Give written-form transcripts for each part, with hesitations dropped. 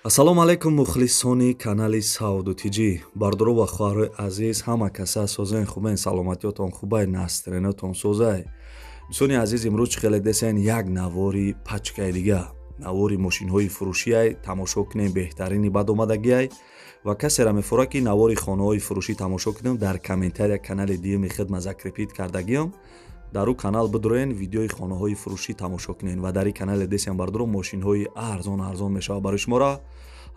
Ассалому алайкум, мухлисони канали Савду Тиҷӣ, бардору ва хоҳарои азиз, ҳама каса созен, хубен, саломатиётон хубай, настроениятон созай. Дӯстони азиз, имрӯз чӣ хеле десен, як навори пачкаи дига, навори мошинҳои фурӯшиай тамошо кунем, беҳтарини бадомадагиай. Ва касера мефора, ки навори хонаҳои фурӯшӣ тамошо кунем, дар комментария канали дуюми хидма закрепить кардагиам, дар ӯ канал бидуроен, видеои хонаҳои фурӯшӣ тамошо кунен. Ва дар ин канали десен, бардоро, мошинҳои арзон арзон мешавад барои шуморо.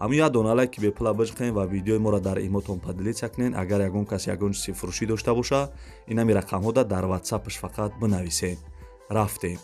Ҳамин як дона лайк ки бепула биҷиқен ва видеои моро дар имотон поделиться кунен. Агар ягон кас ягон чизи фурӯшӣ дошта боша, инами рақамҳода дар ватсапш фақат бинависед. Рафтем.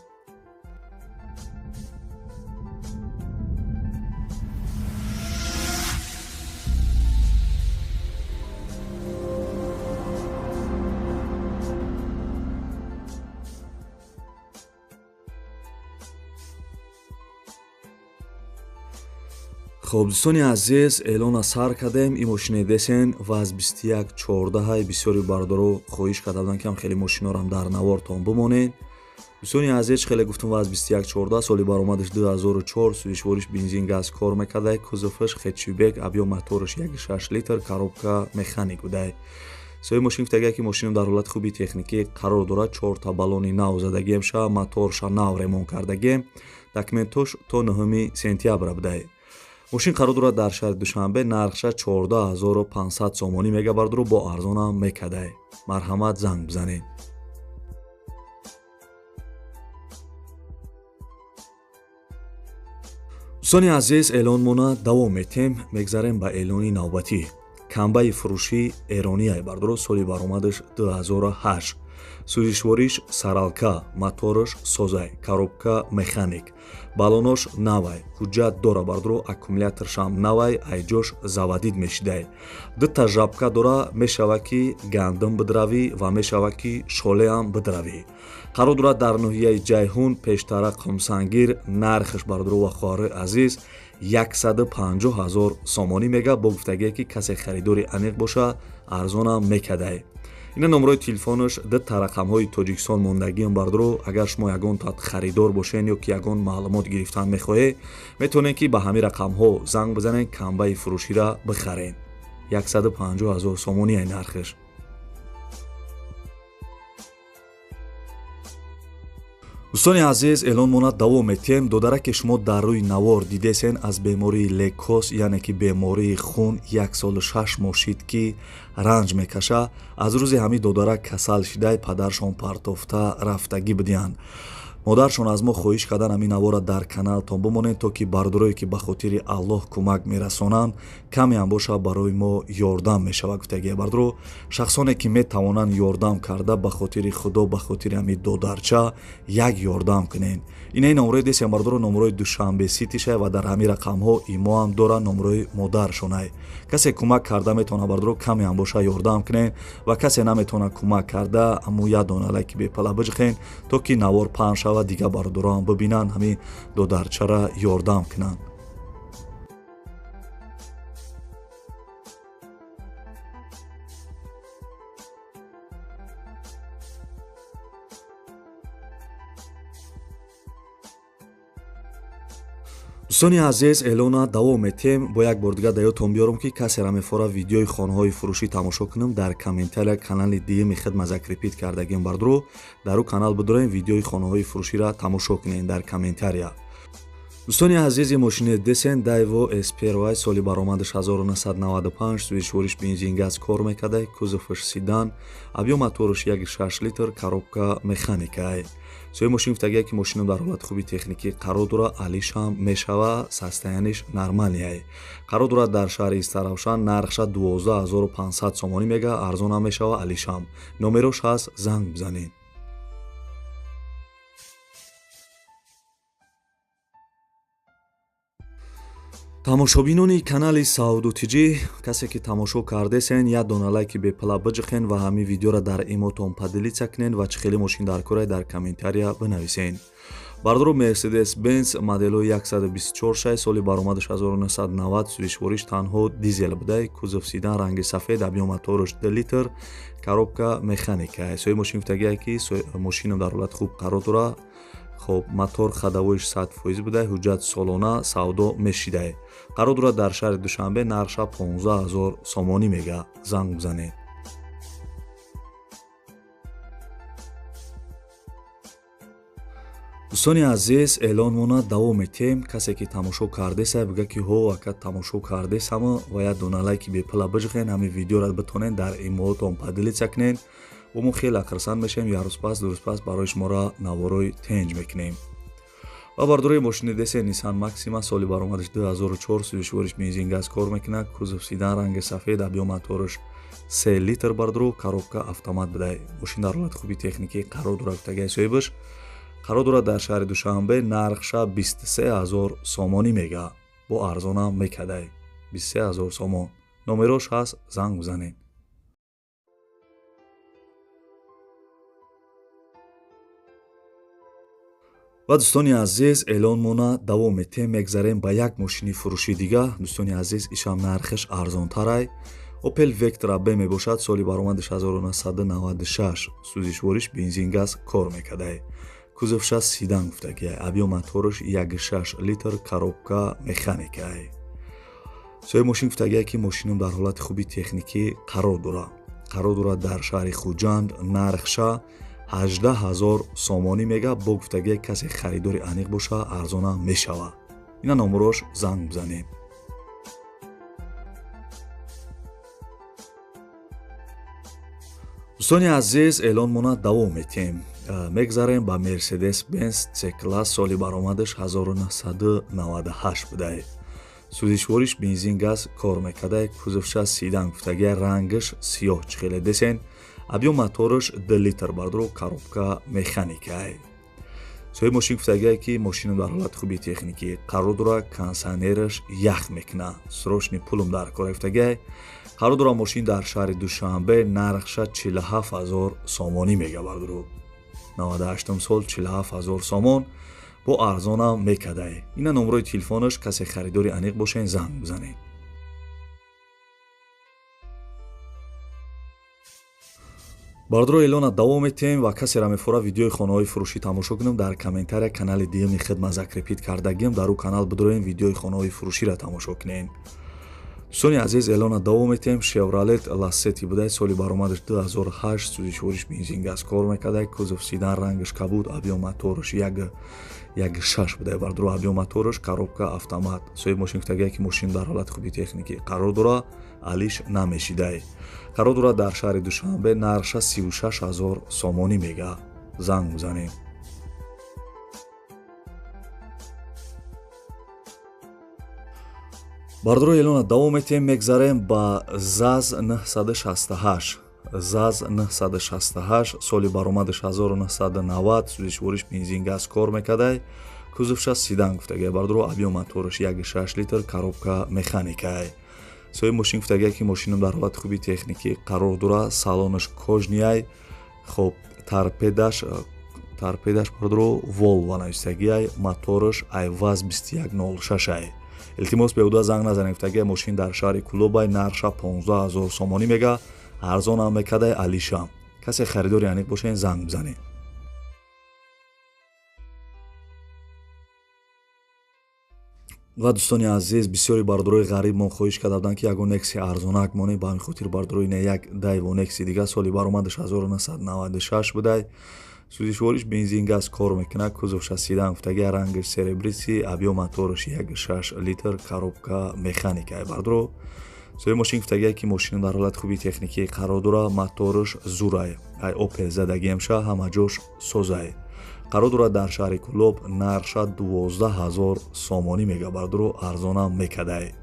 Хоб, дӯстони азиз, эълона сар кардем. Ин мошине десен, ВАЗ 2114. Бисёри бардоро хоҳиш карда буданд, ки ҳам хеле мошинорам дар навортон бимонед. Дӯстони азиз, хеле гуфтум, ВАЗ 2114, соли баромадаш 2004, сӯзишвориш бензин, газ кор мекардай, кузоваш хэтчбек, объём мотораш 1,6 литр, коробка механик будай. Соҳиби мошин гуфтагия, ки мошинам дар ҳолати хуби техникӣ қарор дорад, чорта баллони нав задагием, ша моторша нав ремонт кардагием, документош то 9 сентябра будай. Мошин қарор дорад дар шаҳри Душанбе, нархша 14 500 сомонӣ мега, бардору, бо арзонам мекадай. Марҳамат, занг бизанед. Дӯстони азиз, эълонмона давом метем, мегзарем ба эълони навбатӣ. Камбаи фурӯшӣ эронияй, бардоро, соли баромадаш 2008, сӯзишвориш саралка, мотораш созай, коробка механик, баллонош навай, ҳуҷҷат дора, бардоро, аккумуляторшам навай, айҷош заводить мешидай. Дута жабка дора, мешавад ки гандум бидравӣ ва мешавад ки шолеам бидравӣ. Қарор дорад дар ноҳияи Ҷайҳун, пештара Қумсангир. Нархаш, бардоро ва хоҳарои азиз, 150 000 сомонӣ мега, бо гуфтагие, ки касе харидори аниқ боша, арзонам мекадай. Ина номерои телефонаш, дута рақамҳои Тоҷикистон мондагиам. Бардоро, агар шумо ягон тат харидор бошен ё ки ягон маълумот гирифтан мехоҳед, метавонед, ки ба ҳамин рақамҳо занг бизанед, камбаи фурӯшира бихаред. 150 000 сомонӣ ай нархаш. Дӯстони азиз, эълонмона давом метиҳем. Додараке шумо дар рӯи навор дидесен, аз бемории лейкоз, яъне ки бемории хун, 1 солу 6 моҳ шид, ки ранҷ мекаша. Аз рӯзи ҳамин додарак касал шидай, падаршон партофта рафтагӣ будиянд. Модаршон аз мо хоҳиш кардан, ҳамин навора дар каналтон бимонед, то ки бардорое, ки ба хотири Аллоҳ кӯмак мерасонанд, камеам боша, барои мо ёрдам мешавад, гуфтагия. Бардоро, шахсоне ки метавонанд ёрдам карда, ба хотири Худо, ба хотири ҳамин додарча як ёрдам кунед. Инаи номерои десиам, бардоро, номерои Душанбе Ситишай ва дар ҳамин рақамҳо имоам дора, номерои модаршонай. Касе кӯмак карда метавонад, бардоро, камеам боша, ёрдам кунед. Ва касе наметавонад кӯмак карда, аммо як дона лайки бепала биҷихен, то ки навор паҳн шавад, дигар бародароам бибинанд, ҳамин додарчара ёрдам кунанд. Дӯстони азиз, эълона давом метиҳем. Бо як бор дигар да ёдтон биёрам, ки касера мефора видеои хонаҳои фурӯшӣ тамошо кунам, дар комментария канали дуюми хидма закрепить кардагиам, бардоро, дар ӯ канал бидорем, видеои хонаҳои фурӯшира тамошо кунем дар комментария. Дӯстони азизи, мошини десен, Дайво С1, соли баромадаш 1995, сӯзишвориш бензин, газ кор мекардай, кузоваш седан, объём мотораш 1,6 литр, коробка механикай. Соҳиби мошин гуфтагия, ки мошинам дар ҳолати хуби техникӣ қарор дорад, алишам мешава, состояние ш нормальный. Қарор дорад дар шаҳри Истаравшан, нархша 12 500 сомонӣ мега, арзонам мешава, алишам. Номерош ҳаст, занг бизанед. Тамошобинони канали Сауду Тиҷӣ, касе ки тамошо кардесен, як дона лайки бепала биҷиқен ва ҳамин видеоро дар имотон поделиться кунен ва чӣ хеле мошин дар корай дар комментария бинависен. Бардоро, Мерседес Бенз моделҳои 124 шай, соли баромадаш 1990, сӯзишвориш танҳо дизел будай, кузов седан, ранги сафед, объём мотораш 2 литр, коробка механика. Соҳиби мошин гуфтагие, ки мошинам дар ҳолати хуб қарор дорад. Хоб, мотор ходовойш 100% будай, ҳуҷҷат солона савдо мешидай. Қарор дорад дар шаҳри Душанбе, нархша 15 000 сомонӣ мега. Занг бизанед. Дӯстони азиз, эълонмона давом метиҳем. Касе ки тамошо кардеса, бига ки ҳо, ака, тамошо кардесама, ва як дона лайки бепула биҷиқен, ҳамин видеоро битонен дар имоотон поделиться кунен. Бо мо хеле хурсанд мешавем. Як рӯз пас, 2 рӯз пас барои шуморо наворои тенҷ мекунем. Ва бардорои мошини десе Nissan Maxima, соли баромадаш 2004, сӯзишвориш бензин газ кор мекунад, кузов седан, ранги сафед, объём мотораш 3 литр, бардоро, коробка автомат будай. Мошин дар ҳолати хуби техникӣ қарор дорад, гуфтагаи соҳибаш. Қарор дорад дар шаҳри Душанбе, нархша 23 000 сомонӣ мега. Бо арзонам мекадай. 23 000 сомон. Номерош ҳаст, занг бизанед. Ва дӯстони азиз, эълонмона давом метиҳем, мегзарем ба як мошини фурӯши дига. Дӯстони азиз, ишам нархаш арзонтарай. Opel Vectra B мебошад, соли баромадаш 1996, сӯзишвориш бензин газ кор мекардай. Кузовша седан гуфтагиай, объём мотораш 1,6 литр, коробка механикай. Соҳиби мошин гуфтагиай, ки мошинам дар ҳолати хуби техникӣ қарор дорад. Қарор дорад дар шаҳри Хуҷанд, нархша 18 000 сомонӣ мега. Бо гуфтагиай, касе харидори аниқ боша, арзона мешавад. Ина номерош, занг бизанед. Дӯстони азиз, эълонмона давом метиҳем. Мегзарем ба Mercedes Benz C-класс, соли баромадаш 1998 будай. Сӯзишвориш бензин газ кор мекардай, кузовша седан гуфтагиай, рангаш сиёҳ, чихеле десен, объём мотораш 2 литр, бардоро, коробка механикай. Соҳиби мошин гуфтагиай, ки мошинам дар ҳолати хуби техникӣ қарор дорад, кондитсионераш ях мекунад, срочный пулум дар кора гуфтагиай. Қарор дорад мошин дар шаҳри Душанбе, нархша 47 000 сомонӣ мега, бардоро. 98 сол, 47 000 сомон, бо арзонам мекадай. Ина номерои телефонаш, касе харидори аниқ бошен, занг бизанед. Бародаро, эълона давом метиҳем ва касеро мефора видеои хонаҳои фурӯшӣ тамошо кунем, дар комментария канали дуюми хидмат закрепить кардагием, дар ӯ канал бидроем, видеои хонаҳои фурӯширо тамошо кунем. Дӯстони азиз, эълона давом метиҳем. Chevrolet Lacetti будай, соли баромадаш 2008, сӯзишвориш бензин газ кор мекардай, кузов седан, рангаш кабуд, объём мотораш 1,6 будай, бардоро, объём мотораш, коробка автомат. Соҳиби мошин гуфтагиай, ки мошин дар ҳолати хуби техникӣ қарор дорад, алиш намешидай. Қарор дорад дар шаҳри Душанбе, нархша 36 000 сомонӣ мега. Занг бизанед. Бардоро, эълона давом метиҳем, мегзарем ба ЗАЗ 968. ЗАЗ 968, соли баромадаш 1990, сӯзишвориш бензин газ кор мекардай, кузовша седан гуфтагиай, бардоро, объём мотораш 1,6 литр, коробка механикай. Соҳиби мошин гуфтагиай, ки мошинам дар ҳолати хуби техникӣ қарор дорад, салонаш кожаный. Хоб, торпедаш, бардоро, Volvo нависагиай, мотораш Айваз 2106 ай. Илтимос, беҳуда занг назанед гуфтагиай. Мошин дар шаҳри Кулобай, нархша 15 000 сомонӣ мега, арзонам мекардай, алишам. Касе харидори аниқ бошен, занг бизанед. Ва дӯстони азиз, бисёри бардорои ғарибмон хоҳиш карда буданд, ки ягон Некси арзонак монем. Ба ҳамин хотир, бардорои, не як Дайво Некси дига, соли баромадаш 1996 будай, сӯзишвориш бензин газ кор мекунад, кузовша седан гуфтагиай, рангаш серебристый, объём мотораш 1,6 литр, коробка механикай, бардоро. Соҳиби мошин гуфтагиай, ки мошинам дар ҳолати хуби техникӣ қарор дорад, мотораш зурай, ай Опел задагиамша, ҳама ҷош созай. Қарор дорад дар шаҳри Кулоб, нархша 12 000 сомонӣ мега, бардоро, арзонам мекадай.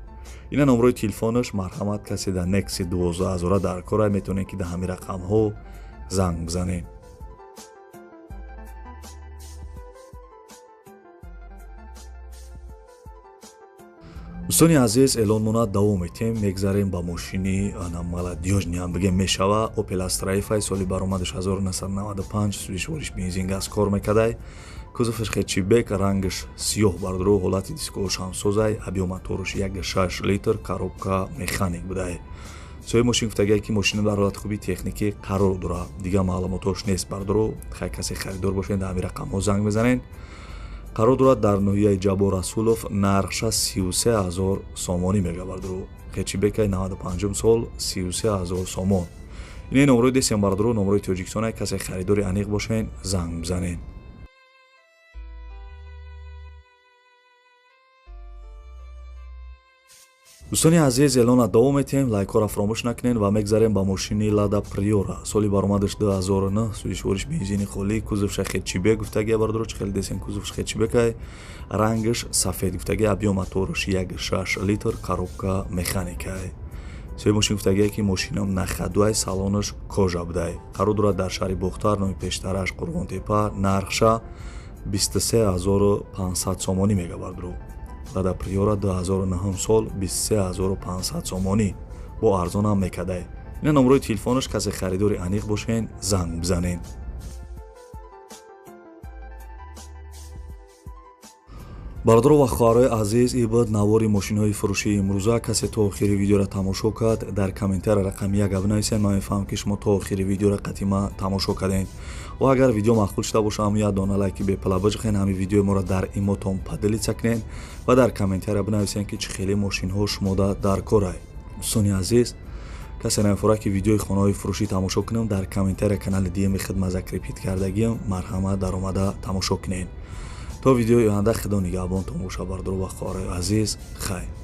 Ина номерои телефонаш, марҳамат, касе дар Некси 12 000 дар корай, метавонед, ки дар ҳамин рақамҳо занг бизанед. Дӯстони азиз, эълонмона давом метиҳем, мегзарем ба мошини молодёжный ам бигем мешава. Opel Astra F, соли баромадаш 1995, сӯзишвориш бензин газ кор мекардай, кузоваш хэтчбек, рангаш сиёҳ, бардоро, ҳолати дискош ҳамсозай, объём мотораш 1,6 литр, коробка механик будай. Соҳиби мошин гуфтагиай, ки мошинам дар ҳолати хуби техникӣ қарор дорад, дигар маълумотош нест, бардоро. Хай, касе харидор бошед, дар ҳамин рақамҳо занг мезанед. Қарор дорад дар ноҳияи Ҷаббор Расулов, нархша 33 000 сомонӣ мега бардоро. Хетчбекай 95 сол, 33 000 сомон. Ин номрои десем бардоро, номрои Тоҷикистон. Касе харидори аниқ бошен, занг бизанед. Дӯстони азиз, эълона давом метиҳем, лайкҳоро фаромӯш накунед ва мегзарем ба мошини Лада Приора. Соли баромадаш 2009, сӯзишвориш бензини холӣ, кузовша хетчбек гуфтагия бардоро, чӣ хеле десем, кузовш хетчбекай, рангаш сафед гуфтагия, объём мотораш 1,6 литр, коробка механикай. Соҳиби мошин гуфтагия, ки мошинам на ходу ай, салонаш кожа будай. Қарор дорад дар шаҳри Бохтар, номи пештараш Қурғонтепа, нархша 23 500 сомонӣ мега бардоро. Лада Приора 2009 сол, 23 500 сомонӣ, бо арзонам мекадай. Ина номрои телефонаш, касе харидори аниқ бошен, занг бизанед. Бародаро ва хоҳарои азиз, ин буд навори мошинҳои фурӯшии имрӯза. Касе то охири видеоро тамошо кард, дар комментария рақами як бинависед. Ман мефаҳмам, ки шумо то охири видеоро қатима тамошо кардем. Ва агар видео маъқул шуда боша, ҳам як дона лайки бепала биҷиқен, ҳамин видеои моро дар имотон поделиться кунед ва дар комментария бинависед, ки чӣ хеле мошинҳо шумода дар корай. Дӯстони азиз, касе намефорад, ки видеои хонаҳои фурӯшӣ тамошо кунам, дар комментария канали диеми хидмат закрепить кардагиам, марҳамат, даромада тамошо кунед. То видеои оянда худо нигаҳбонтон боша, бародаро ва хоҳарои азиз. Хайр.